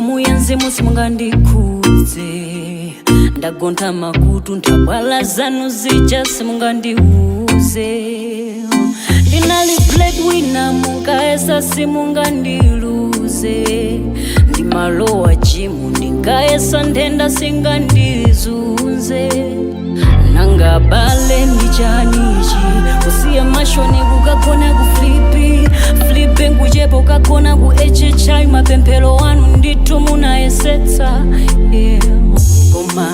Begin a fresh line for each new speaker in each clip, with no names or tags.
Mphamvu ya mzimu simungandikhudze. Ndagontha makutu nthabwala zanu zija simungandiuze. Ndinali breadwinner, munkaesa simungandiluze. Ndimalowa gym, ndinkaesa nthenda singandizunze. Nanga bale ndichanichi kusiya mashoni kukagona ku Flipi Flipi, nkuchepa ukagona ku HHI. Mapemphero anu ndithu munayesetsa, yeah. Koma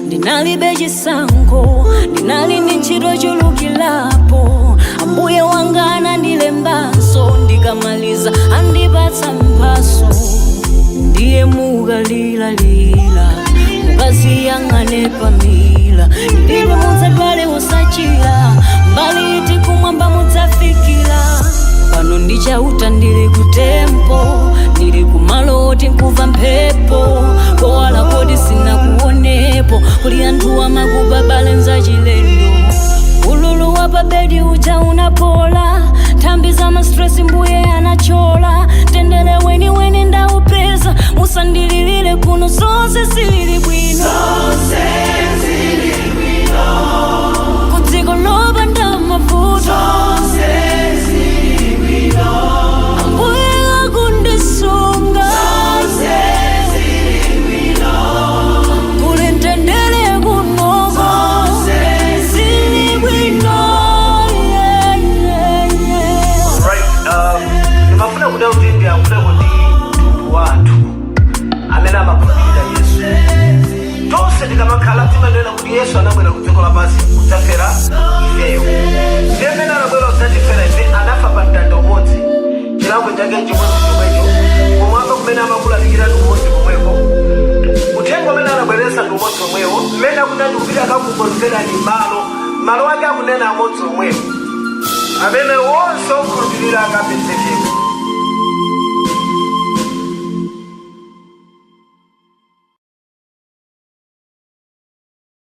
ndinalibe chisankho, ndinali ndi ntchito chulukilapo. Ambuye wanga anandilembanso, ndikamaliza andipatsa mphaso. Ndiye mukalilalila mukaziyang'ane pamila, ndilibe mudzadwale usachira mbali iti kumwamba mudzafikira. Pano ndichauta, ndili ku temple, ndili kumalo oti nkuva mphepo kowala kodi sinakuonepo. Kuli anthu amakuba balenza chilendo. Ululu wa pabedi uja unapola, nthambi za ma stress mbuye anachola. Tendere weniweni ndaupeza, musandililire kuno, zonse zili bwino. Kudziko lopanda mavuto, ambuye akundisunga. Kuli mtendere kunoko, zili bwino, yeah.
Right, ndimafuna kuda kuti ndiyankhuleko ndi mtundu wathu amene amakhulupirira Yesu. Tonse tikamakhala timanena kuti Yesu anabwera ku dziko lapansi kudzafera ifeyo. Ndiye amene anabwera kudzatifera ife, anafa pa mtanda umodzi, chilango chake chimodzi chomwecho. Kumwamba kumene amakulalikira ndi kumodzi komweko, uthenga umene anabweretsa ndi umodzi omwewo. Mmene akunena ndikupita kakukonzerani malo, malo ake akunena amodzi omwewo amene wonse okhulupirira akapezekeko.